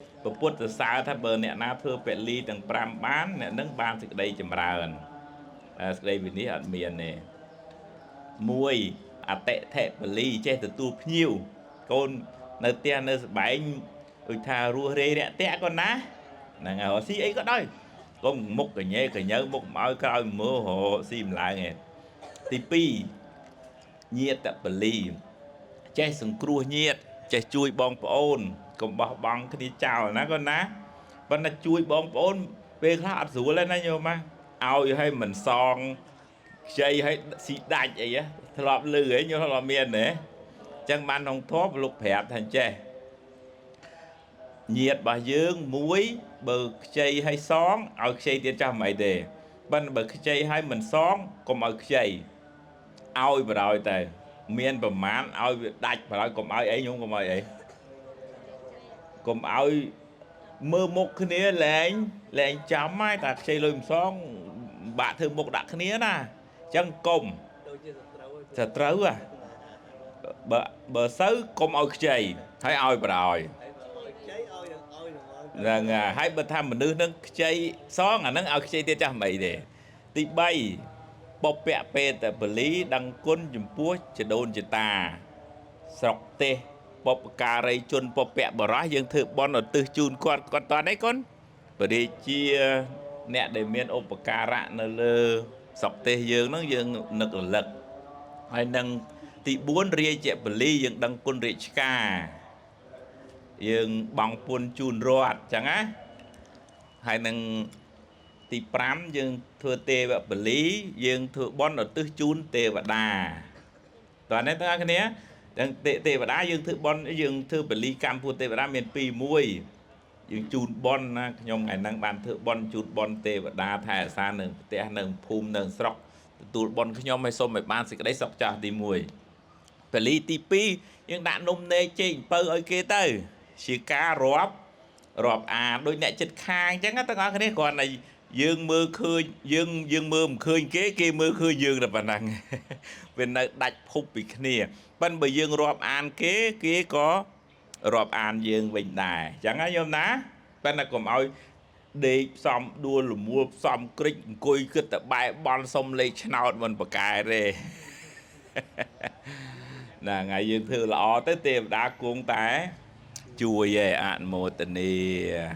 ព្រះពុទ្ធសរសើរថាបើអ្នកណាធ្វើពលីទាំង5បានអ្នកនឹងបានសេចក្តីចម្រើនសេចក្តីវិនិច្ឆ័យអត់មានទេមួយអតិថិពលីចេះទទួលភ្ញៀវកូននៅផ្ទះនៅស្បែងដូចថារស់រេរាក់តាក់ក៏ណាហ្នឹងហើយស៊ីអីក៏ដោយកុំមុខកញ៉េកញើមុខមកឲ្យក្រោយមើលរកស៊ីម្ឡើងឯងទី2ញាតពលីចេះសង្គ្រោះញាតចេះជួយបងប្អូនកុំបោះបង់គ្នាចោលណាកូនណាប៉ុន្តែជួយបងប្អូនពេលខ្លះអត់ស្រួលទេណាញោមណាឲ្យឲ្យមិនសងខ្ចីឲ្យស៊ីដាច់អីធ្លាប់លឺហីញោមធ្លាប់មានទេអញ្ចឹងបានក្នុងធម៌លោកប្រាប់ថាចេះញាតរបស់យើងមួយបើខ្ចីឲ្យសងឲ្យខ្ចីទៀតចាស់មិនអីទេប៉ុន្តែបើខ្ចីឲ្យមិនសងកុំឲ្យខ្ចីឲ្យបរោយតែមានប្រមាណឲ្យវាដាច់បរោយកុំឲ្យអីញោមកុំឲ្យអីកុំឲ្យមើលមុខគ្នាលែងលែងចាំហើយតែខ្ចីលុយមិនសងបាក់ធ្វើមុខដាក់គ្នាណាអញ្ចឹងកុំ ដូចជាសត្រូវ សត្រូវហ่ะបើបើសូវកុំឲ្យខ្ចីហើយឲ្យបរោយ ហើយបើឲ្យខ្ចីឲ្យនឹងឲ្យនឹង ហ្នឹងហើយបើថាមនុស្សនឹងខ្ចីសងអាហ្នឹងឲ្យខ្ចីទៀតចាស់មិនអីទេទី3បុព្វពេតពលីដឹងគុណចំពោះចដូនចតាស្រុកទេសបុព្វការីជនបុព្វបរោះយើងធ្វើបន់ឧទ្ទិសជូនគាត់គាត់តនេះកូនបរិជាអ្នកដែលមានឧបការៈនៅលើស្រុកទេសយើងហ្នឹងយើងនឹករលឹកហើយនឹងទី4រាជពលីយើងដឹងគុណរាជការយើងបង់ពន្ធជូនរដ្ឋចឹងណាហើយនឹងទី5យើងធ្វើទេវពលីយើងធ្វើបន់ឧទ្ទិសជូនទេវតាតើនេះទាំងអស់គ្នាទាំងទេវតាយើងធ្វើបន់យើងធ្វើពលីកម្មពួកទេវតាមាន2មួយយើងជូនបន់ណាខ្ញុំថ្ងៃហ្នឹងបានធ្វើបន់ជូនបន់ទេវតាថែអាសានៅផ្ទះនៅភូមិនៅស្រុកទទួលបន់ខ្ញុំឲ្យសូមឲ្យបានសេចក្តីសុខចាស់ទី1ពលីទី2យើងដាក់នំនែកចេកអំពៅឲ្យគេទៅជាការរាប់រាប់អានដូចអ្នកចិត្តខាងអញ្ចឹងទាំងអស់គ្នាគ្រាន់តែយើងមើលឃើញយើងយើងមើលមិនឃើញគេគេមើលឃើញយើងតែប៉ុណ្ណឹងវានៅដាច់ភពពីគ្នាប៉ិនបើយើងរាប់អានគេគេក៏រាប់អានយើងវិញដែរអញ្ចឹងណាញោមណាប៉ិនតែកុំឲ្យដេកផ្សំដួលលមួលផ្សំក្រិចអង្គុយគិតតែបែបន់សុំលេខឆ្នោតមិនប្រកែទេណាថ្ងៃយើងធ្វើល្អទៅទេវតាគង់តែជួយឯអនុមោទនា។